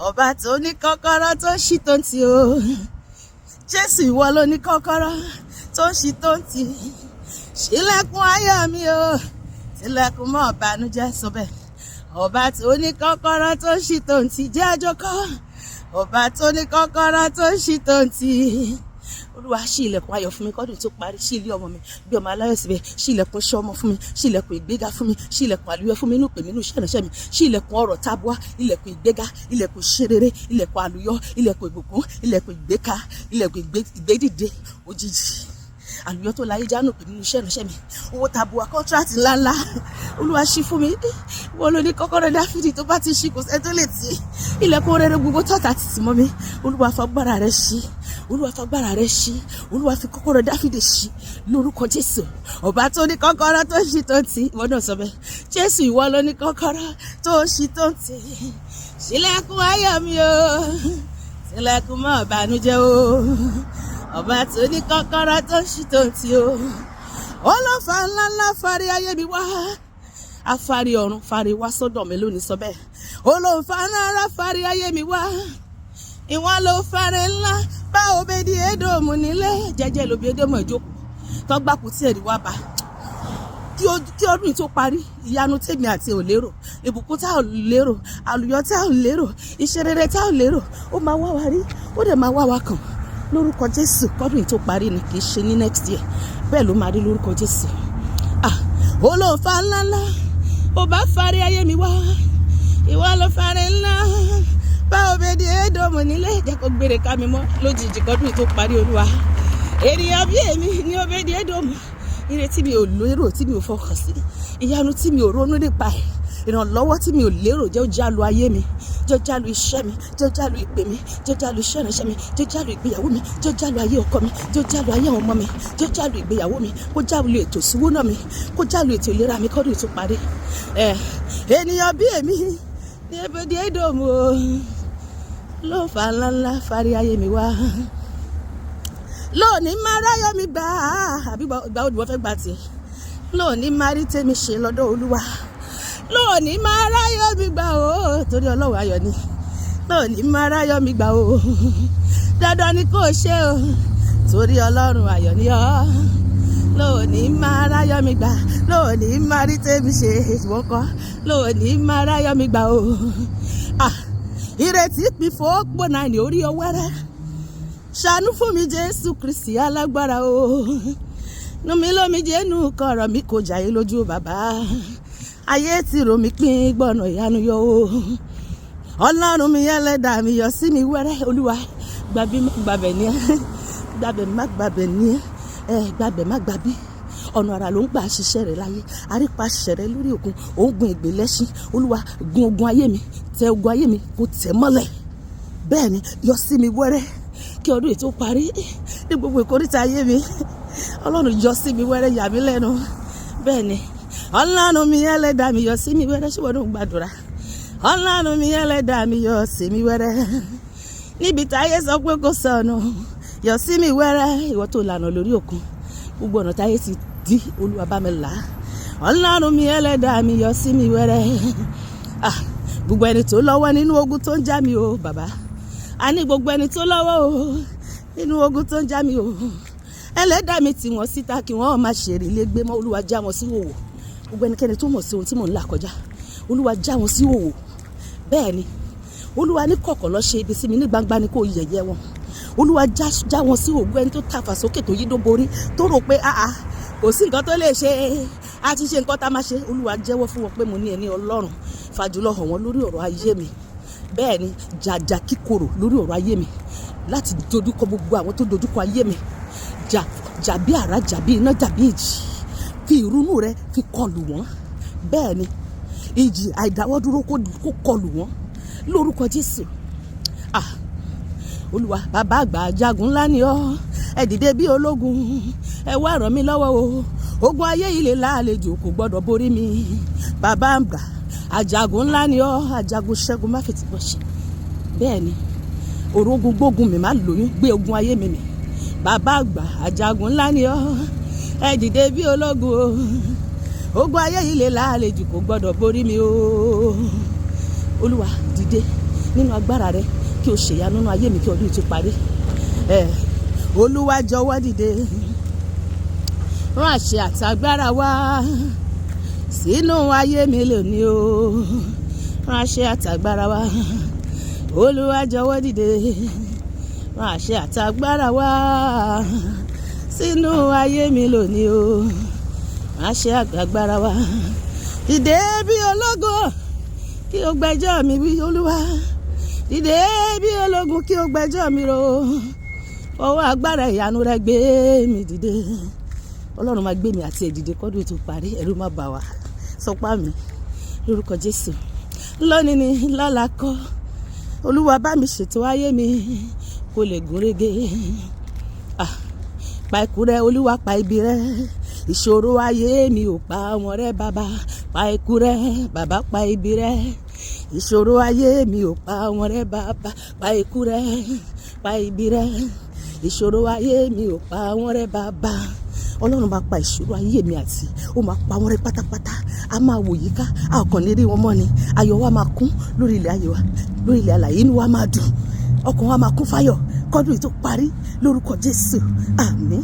Ọba tó ní kọ́kọ́rọ́ tó ń ṣí tó ń tì o. Jésù, ìwọ ló ní kọ́kọ́rọ́ tó ń ṣí tó ń tì. Ṣílẹ̀kùn ayọ̀ mi o, tilẹ̀kùn mọ́ ìbànújẹ́, sọ bẹ́ẹ̀. Ọba tó ní kọ́kọ́rọ́ tó ń ṣí tó ń tì, jẹ́ àjọkọ́. Ọba tó ní kọ́kọ́rọ́ tó ń ṣí tó ń tì. Olúwa, ṣí ilẹ̀kùn ayọ̀ fún mi kọ́dún tó parí. Ṣí ilé ọmọ mi bí ọmọ aláyọ̀ síbẹ̀. Ṣí ilẹ̀kùn iṣẹ́ ọmọ fún mi. Ṣí ilẹ̀kùn ìgbéga fún mi. Ṣí ilẹ̀kùn àlùyọ fún mi inú pèmí inú iṣẹ́ ìránṣẹ́ mi. Ṣí ilẹ̀kùn ọrọ̀ tábúà, ilẹ̀kùn ìgbéga, ilẹ̀kùn ṣerere, ilẹ̀kùn àlùyọ, ilẹ̀kùn ìbùkún, ilẹ̀kùn ìgbéka, ilẹ̀kùn ìgbédìde òjijì, àlùyọ tó láyé jánu pè nínú iṣẹ́ ìránṣẹ́ mi, owó tabua, contract ńláńlá. Olúwa, ṣí fún mi. Wọ́n ló ní kọ́kọ́rọ́ Dáfídì, tó bá ti ṣí, kò sẹ́ni tó lè tì. Ilẹ̀kùn rere gbogbo tọ́ta ti tì mọ́ mi, Olúwa, fagbára rẹ ṣí. Olúwa, fagbára rẹ ṣí. Olúwa, fi kọ́kọ́rọ́ Dáfídì ṣí lórúkọ Jésù. Ọba tó ní kọ́kọ́rọ́ tó ṣí tó ń tì, ìwọ náà sọ bẹ́ẹ̀. Jésù, ìwọ ló ní kọ́kọ́rọ́ tó ṣí tó ń tì. Ṣílẹ̀kùn ayọ̀ mi o, tilẹ̀kùn mọ́ ìbànújẹ́ o. Ọba tó ní kọ́kọ́rọ́ tó ṣí tó ń tì o. Ọlọ́fà ńláńlá fari ayé mi wá, afárí ọ̀run fari wá sọ́dọ̀ mi lónìí, sọ bẹ́ẹ̀. Olóńfà ńláńlá fari ayé mi wá, ìwọ́n ló fari ńlá bá Òbèdì Édòmù nílé. Jẹ́jẹ́ lóbi Édòmù ìjókòó tọ́gbàkú tí ẹ̀rí wá bá. Kí ọdún yìí tó parí, ìyanu tèmi àti ò lérò, ìbùkún tá ò lérò, àlùyọ tá ò lérò, iṣẹ́ rere tá ò lérò, ó máa wá wa rí, ó dẹ̀ máa wá wa kàn lórúkọ Jésù. Kọ́dún yìí tó parí ni, kì í ṣe ní next year. Bẹ́ẹ̀ ló máa rí lórúkọ Jésù. Ah, olóòfà ńláńlá ó bá fari ayé mi wá, ìwọ ló fari ńlá bá Òbèdì Édòmù nílé. Jẹ́ kó gbére ká mi mọ́ lójijì kọ́dún yìí tó parí. Olúwa, ènìyàn bí èmi ní Òbèdì Édòmù. Ire tí mi ò lérò, tí mi ò fọkàn sí, ìyanu tí mi ò ronú nípa ẹ̀, ìrànlọ́wọ́ tí mi ò lérò, jẹ́ ó jálu ayé mi, jẹ́ ó jálu iṣẹ́ mi, jẹ́ ó jálu ìpè mi, jẹ́ ó jálu iṣẹ́ ìránṣẹ́ mi, jẹ́ ó jálu ìgbéyàwó mi, jẹ́ ó jálu ayé ọkọ mi, jẹ́ ó jálu ayé àwọn ọmọ mi, jẹ́ ó jálu ìgbéyàwó mi, kó jálu ètò ìṣúná mi, kó jálu ètò ìlera mi kọ́dún tó parí. Ẹ ènìyàn bí èmi ní Òbèdì Édòmù o, ló fà ńláńlá fárí ayé mi wá. Lónìí máa ráyọ̀ mi gbà á, àbí ìgbà wo ni wọ́n fẹ́ gbà tiẹ̀? Lónìí máa rí tèmi ṣe lọ́dọ̀ Olúwa. Lónìí máa ráyọ̀ mi gbà ó, torí Ọlọ́run ayọ̀ ni. Lónìí máa ráyọ̀ mi gbà ó, dandan ni kò ṣe o, torí Ọlọ́run ayọ̀ ni ọ́. Lónìí máa ráyọ̀ mi gbà, lónìí máa rí tèmi ṣe, ìwọ́n kọ́. Lónìí máa ráyọ̀ mi gbà ó. Ah, ìrètí pífọ́ gbóná ní orí ọwẹ́rẹ́. Ṣàánú fún mi, Jésù Kristi alágbára o. Nú mi lómi jẹ́nu, kọ̀rọ̀ mi kò jàyé lójú bàbá. Ayé tí rò mí pín, gbọ̀nà ìyanu yọ o. Ọlọ́run mi, ẹlẹ́dàá mi, yọ sí mi wẹ́rẹ́. Olúwa, gbàbí má gbàbẹ̀ ní ẹ, gbàbẹ̀ má gbàbẹ̀ ní ẹ, gbàbẹ̀ má gbàbí. Ọ̀nà àrà ló ń gbà ṣiṣẹ́ rẹ̀ láyé. Àrípasẹ̀ rẹ̀ lórí òkun, òun gun ìgbé lẹ́ṣin. Olúwa, gun ogun ayé mi, tẹ ogun ayé mi, kó tẹ̀ mọ́lẹ̀. Bẹ́ẹ̀ ni, yọ sí mi wẹ́rẹ́ kí ọdún yìí tó parí ní gbogbo ìkóríta ayé mi. Ọlọ́run, yọ sí mi wẹ́rẹ́, yà mí lẹ́nu. Bẹ́ẹ̀ ni, Ọlọ́run mi, ẹlẹ́dàá mi, yọ sí mi wẹ́rẹ́. Ṣé wọ́n ń gbàdúrà? Ọlọ́run mi, ẹlẹ́dàá mi, yọ sí mi wẹ́rẹ́ níbi táyé sọ pé kò sọnù. Yọ sí mi wẹ́rẹ́, ìwọ tó lànà lórí òkun. Gbogbo ọ̀nà táyé ti dí, Olúwa, bá mi là á. Ọlọ́run mi, ẹlẹ́dàá mi, yọ sí mi wẹ́rẹ́. Ah, gbogbo ẹni tó lọ́wọ́ nínú ogun tó ń já mi o, bàbá, a ní gbogbo ẹni tó lọ́wọ́ o nínú ogun tó ń já mi o, ẹlẹ́dàá mi, tì wọ́n síta kí wọ́n máa ṣèrè lé gbé mọ́. Olúwa, já wọn sí òwò. Gbogbo ẹnikẹ́ni tó mọ̀ sí ohun tí mò ń là kọjá, Olúwa, já wọn sí òwò. Bẹ́ẹ̀ ni, Olúwa, ní kọ̀kọ̀ lọ ṣe ibi sí mi, ní gbangba ni kò yẹ̀yẹ́ wọn. Olúwa, já wọn sí òwò. Ẹni tó tàfà sókè, tó yí dó borí, tó rò pé áá kò sí nǹkan tó lè ṣe, a ti ṣe nǹkan tá a máa ṣe, Olúwa, jẹ́wọ́ fún wọn pé mo ní ẹni Ọlọ́run. Fàjùlọ hàn wọ́n lórí ọ̀rọ̀ ayé mi. Bẹ́ẹ̀ ni, jàjà kíkorò lórí ọ̀rọ̀ ayé mi láti dojúkọ gbogbo àwọn tó dojúkọ ayé mi. Jà, jà bí àrá, jà bí iná, jà bí ìjì. Fi ìrunú rẹ fi kọlù wọ́n. Bẹ́ẹ̀ ni, ìjì àìdáwọ́dúró kó kọlù wọ́n lórúkọ Jésù. Ah, Olúwa, bàbá àgbà, jagun ńlá ni ọ́. Ẹ dìde bí ológun, ẹ wá ràn mí lọ́wọ́ o. Ogun ayé yìí lè lálejò, kò gbọ́dọ̀ borí mi. Bàbá àgbà, ajagun ńlá ni ọ́, ajagun ṣẹ́gun, má fìtì bọ́ ṣe. Bẹ́ẹ̀ ni, òrógun gbógun mi má lóyún, gbé ogun ayé mi mì. Bàbá àgbà, ajagun ńlá ni ọ́, ẹ dìde bí ológun o. Ogun ayé yìí lè lálejò, kò gbọ́dọ̀ borí mi o. Olúwa, dìde. Nínú agbára rẹ, kí o ṣèyanu nínú ayé mi kí ọdún yìí tó parí. Ẹ Olúwa, jọ̀wọ́ dìde, rán àṣẹ àtàgbára wá sínú ayé mi lónìí o. Rán àṣẹ àtàgbára wá. Olúwa, jọ̀wọ́ dìde, rán àṣẹ àtàgbára wá sínú ayé mi lónìí o. Rán àṣẹ àtàgbára wá. Dìde bí ológo kí o gbẹ́jọ́ mi wí. Olúwa, dìde bí ológun kí o gbẹ́jọ́ mi rò. Fọwọ́ agbára ìyanu rẹ gbé mi dìde. Ọlọ́run máa gbé mi àti ẹ̀ dìde kọ́dún tó parí. Ẹ̀rù má bà wá. Sọpá mi lórúkọ Jésù. Lónìí ni, lọ́la kọ́. Olúwa, bá mi ṣètò ayé mi kó lè gún régé. Ah, pa ikú rẹ, Olúwa, pa ibi rẹ. Ìṣòro ayé mi ò pa wọn rẹ. Bàbá, pa ikú rẹ. Bàbá, pa ibi rẹ. Ìṣòro ayé mi ò pa wọn rẹ. Bàbá, pa ikú rẹ, pa ibi rẹ. Ìṣòro ayé mi ò pa wọn rẹ. Bàbá, Ọlọ́run máa pa ìṣòro ayé mi àti ó máa pa wọ́n rẹ́ pátápátá. A máa wò yíká, a kàn ní rí wọn mọ́ ni. Ayọ̀ wa máa kún lórí ilẹ̀ ayé wa, lórí ilẹ̀ alàyè. Inú wa máa dùn, ọkàn wa máa kún fáyọ̀ kọ́dún yìí tó parí lórúkọ Jésù. Àmín.